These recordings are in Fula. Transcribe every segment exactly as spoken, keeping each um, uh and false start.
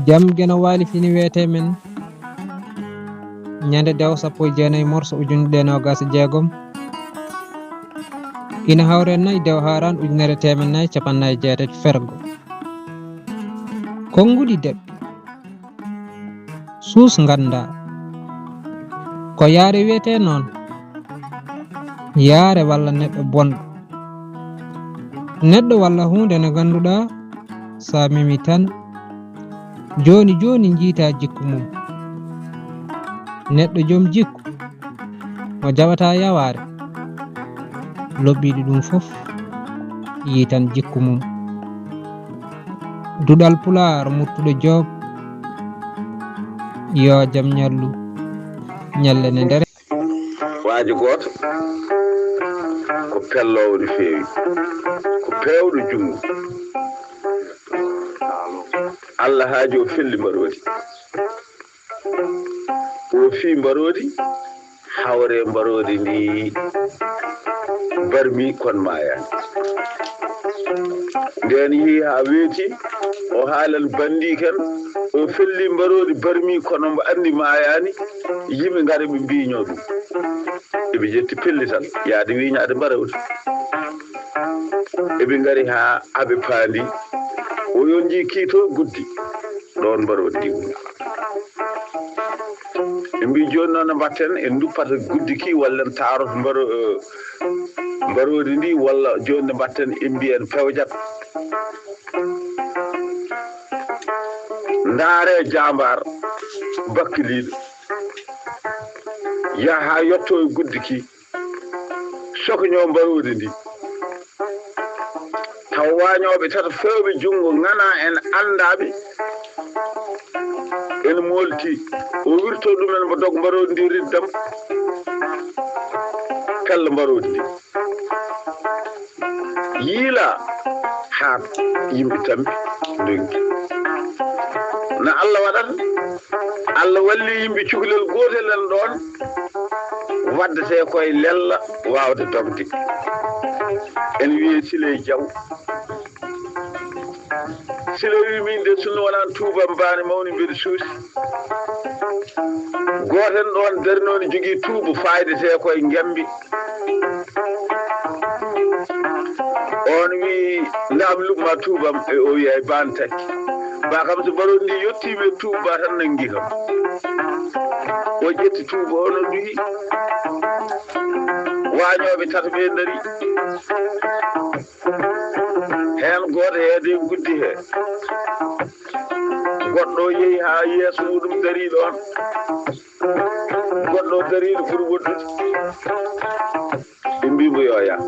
Jam geno waali fini weetee men ñande dew sappo e jeenayi morso ujunere ɗiɗi e noogaas e jeegom. Ina hawre nayi dew haaraan ujunere teemen nayi capanɗe nayi e jeetati fergo. Konnguɗi deɓɓi. Suus nganndaa. Ko yaare wiyetee noon. Yaare walla neɗɗo bonɗo. Neɗɗo walla huunde nde ngannduɗaa sa memi tan, jooni jooni njiita jikku mum. Neɗɗo joom jikku, o jaɓataa yawaare. Loɓɓiiɗi ɗum fof yiitan jikku mum. Duɗal Pulaar, Murtuɗo Joob, yo jam ñallu, ñalle ne ndere. Waajo gooto ko pelloowo no feewi, ko peewɗo junngo. Allah haaji o felli mbaroodi. O fii mbaroodi, hawre mbaroodi ndi barmi kon maayaani. Ndeen yehi haa weeti, o haalani banndiiken, o felli mbaroodi barmi kono mbo anndi maayaani, yimɓe ngari ɓe mbiiñoo ɗum. Eɓe ƴetti pellital yaade wiiñaade mbaroodi. Eɓe ngari haa aɓe paandi, o yonji kiito guddi ɗoon mbaroodi ndi woni. Ɓe mbii jooni noon no mbatten, en duppata guddi ki walla en taaroto mbaro mbaroodi ndi walla jooni no mbatten, en mbii en pewjat. Ndaare jaambaar bakkiliiɗo yaha haa yotto e guddi ki, sokoñoo mbaroodi ndi. Taw waañooɓe tato feewɓe junngo ŋanaa en anndaaɓe, en moolti, o wirtoo ɗumen mbo dog mbaroodi ndi riddam, pella mbaroodi ndi. Yiila haa yimɓe tampi ndonki. No Allah waɗata, Allah walli yimɓe cukalel gootel en ɗoon, waddetee koye lella waawde dogde. En wiyee Siley Jaw. Siley wii min de sinno wonaan tuubam baane mawni mbeɗa suusi. Gooto en ɗoon darinooni jogii tuuba faydetee koye ngembi. On wii ndaam luɓma tuubam e o wii ay baan takki. Ba kam so mbaroodi ndi yottiima e tuuba tan nanngi kam. O ƴetti tuuba o no duhi. Waañooɓe tato ɓe ndari. Heen gooto heede guddi he. Goɗɗo yehi haa yeeso muɗum darii ɗoon. Goɗɗo dariiɗo ɓuri woɗɗude. Ɓe mbii mbo yo yah.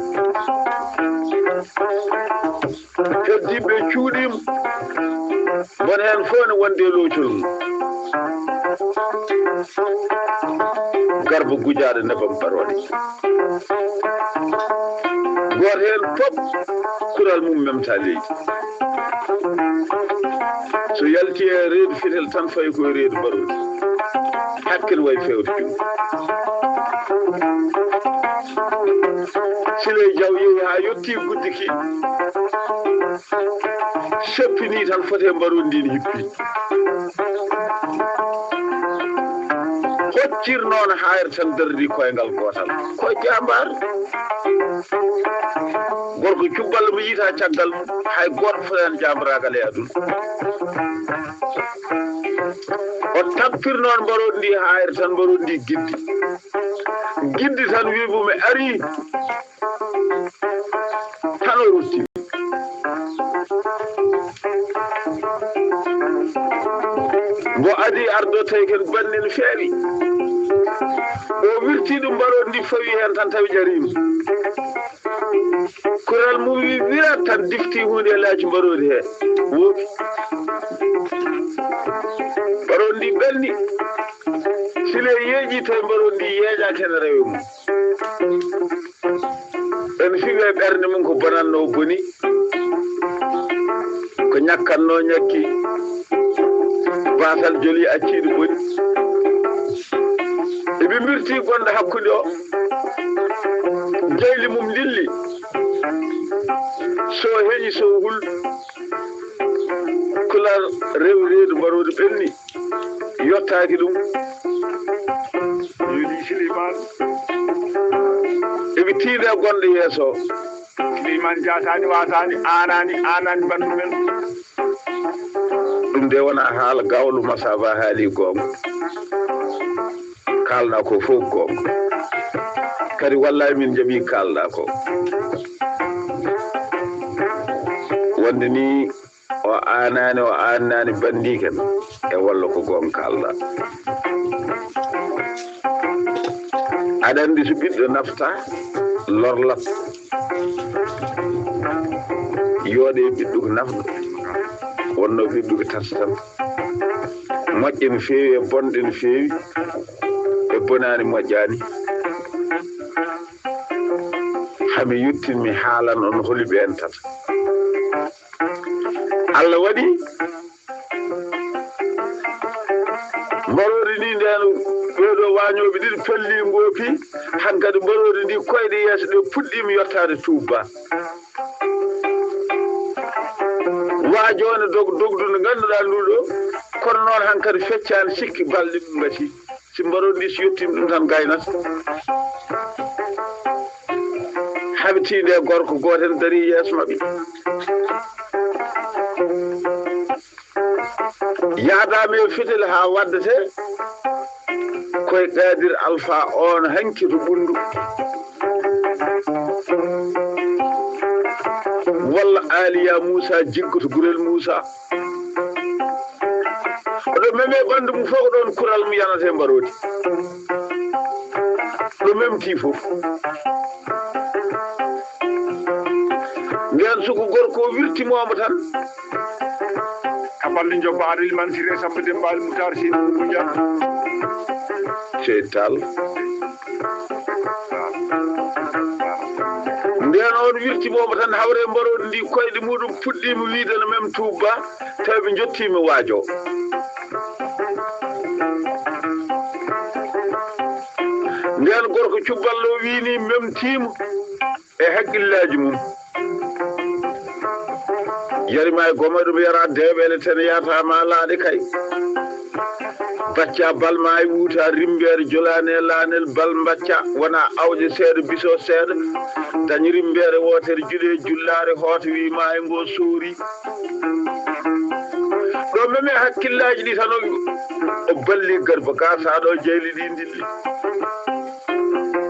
Heddiiɓe cuuɗiima. Mboɗo heen fof ne wondi e loocol mum. Garba gujaaɗo nebam barooɗe. Gooto heen fof kural mum memta leydi. So yalti e reedu fetel tan fawi koye reedu mbaroodi. Hakkil way fewde ɗum. Siley Jaw yehi haa yottii guddi ki. Seppinii tan foti e mbaroodi ndin hippi. Hoccir noon haayre tan dardi koyngal gootal. Ko jaambaar. Gorko cubbal mo yiita caggal mum, hay gooto fotaani jaambaraagal e aduna. O tappir noon mbaroodi ndi haayre tan mbaroodi ndi giddi. Giddi tan wii mo mi arii. Tan o rutti. Mbo adii ardo tawi ken banni no feewi. O wirti ɗum mbaroodi ndi fawi heen tan tawi ƴariima. Kural mum wi wirat tan difti huunde e laaji mbaroodi he. Wooki. Mbaroodi ndi ɓenni. Sile yeeƴi tawi mbaroodi ndi yeeƴaaki heen rewe mum. En fiɓe ɓernde mum ko bonanno boni, ko ñakkatno ñakki, baasal joli acciɗo boni. Eɓe mbirti gonɗo hakkunde o, jayli mum lilli, so heñi so hul. Rewi reedu mbaroodi ɓenni, yottaaki ɗum. Yuli Siliman. Eɓe tiinde gonɗo yeeso. Siliman jaataani, waataani, aanaani, aanaani bandu men. Ɗum de wona haala gawlo masaba haali goonga. Kaalɗa ko fof goonga. Kadi wallahi min jaɓi kaalɗa ko. Wonde ni o aanaani, o aanaani bandiken e walla ko goonga kaalɗa. Aɗa anndi so ɓiɗɗo nafta lorlat. Yooɗe ɓiɗɗo ko nafɗo. Wonno ɓiɗɗo ko tarta tan. Moƴƴe no feewi e bonɗe no feewi. E bonaani moƴƴaani. Hami yettin mi haalan on holi ɓeen tata. Allah waɗi mbaroodi ndi ndeen ɓeeɗo waañooɓe ɗiɗi pelli ngoopi, hankadi mbaroodi ndi koyɗe yeeso ɗe puɗɗiima yottaade tuubba. Waajoone dog dogdu ndu ngannduɗaa ndu ɗo, kono noon hankadi feccaani sikki balɗe ɗum ngati. Si mbaroodi ndi si yettiima ɗum tan gaynata. Habitiinde e gorko gooto en darii yeeso maɓɓe. Yaadaama e fetel haa waddete koye Qaadir Alfa oon hanki to Ɓunndu. Walla Aaliya Muusa jiggoto Gurel Muusa. Oɗo meme ɓanndu mum fof ko ɗoon kural mum yanata e mbaroodi. Ɗo memti fof. Ndeen suku gorko o wirtimooma tan. Ka balɗe njobba aɗa limanti resabɓe dembaali mutaar seydi Kuuja. Seydi Taal. Ndeen on wirtimooma tan hawre mbaroodi ndi koyɗe muɗum puɗɗiima wiide no mem tuubba. Tawi ɓe njottiima waajo. Ndeen gorko cubballo wiini memtiima e hakkillaaji mum. Yari ma e goma ɗum yara deeɓele ten yata ma laaɗe kay. Bacca bal ma e wuta rimbeere jolaane laanel bal mbacca wona awƴe seeɗa biso seeɗa. Dañ rimbeere wootere juɗe jullaare hoota wi ma e ngo soori. Ɗo meme hakkillaaji ɗi tan o balli garba ka sa ɗo jeyli ɗi ndilli.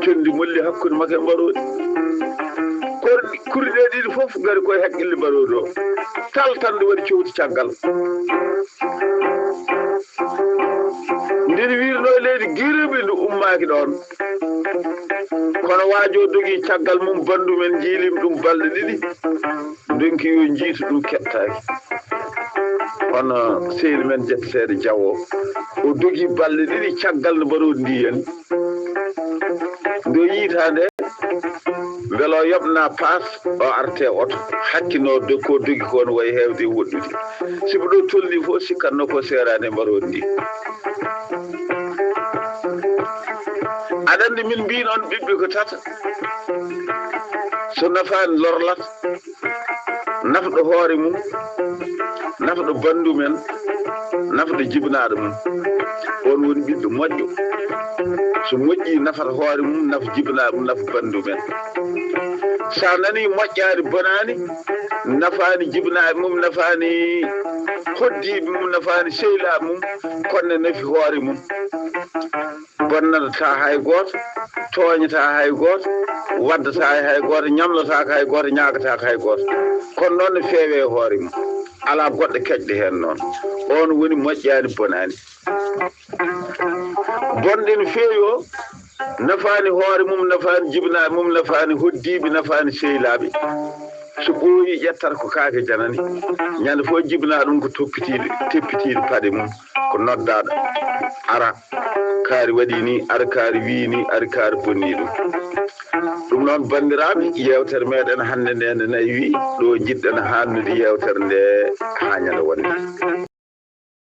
Condi molli hakkunde makko e mbaroodi. Korɗi kurɗe ɗiɗi fof ngari koye hakkille mbaroodi o. Tal tan nde waɗi cowti caggal. Ndin wirno e leydi giribi ndu ummaaki ɗoon. Kono waajo dogi caggal mum bandu men jiilim ɗum balɗe ɗiɗi. Ndonki yo njiitu ɗum keɓtaaki. Kono sehil men jetteteeɗo Jawo o dogi balɗe ɗiɗi caggal no mbaroodi ndi yani. Nde o yiita nde mbele o yoɓna paas o arte oto hakkino ko dogi ko no wayi heewde woɗɗude. Sibu ɗo tolni fof sikkatno ko seeraani e mbaroodi ndi. Aɗa anndi min mbiin on ɓiɓɓe ko tata. So nafaani lorlat. Nafɗo hoore mum, nafɗo bandu men, nafɗo jibnaaɗo mum. On woni ɓiɗɗo moƴƴo. So moƴƴi nafata hoore mum, nafa jibnaaɗo mum, nafa bandu men. Sa nani moƴƴaani bonaani, nafaani jibnaaɗo mum, nafaani hoddiiɓe mum, nafaani seylaaɓe mum, kono ne nafi hoore mum. Bonnatataa hay gooto, tooñataa hay gooto, waddataa hay gooto, ñamlotaaka hay gooto, ñaagataaka hay gooto. Kono noon ne feewe e hoore mum. Alaa goɗɗo keƴɗo heen noon. Oon woni moƴƴaani bonaani. Bonɗe no feewi o, nafaani hoore mum, nafaani jibinaaɓe mum, nafaani hoddiiɓe, nafaani sehlaaɓe. So ɓooyi ƴettat ko kaake janani. Ñande fof jibinaa ɗum ko toppitiiɗo, teppitiiɗo paɗe mum. Ko noddaaɗo ara kaari waɗi ni, ara kaari wii ni, ara kaari bonni ɗum. Ɗum noon banndiraaɓe, yeewtere meɗen hannde nde nde nayi wii ɗo njiɗɗen haalnude yeewtere nde haa ñande wonde.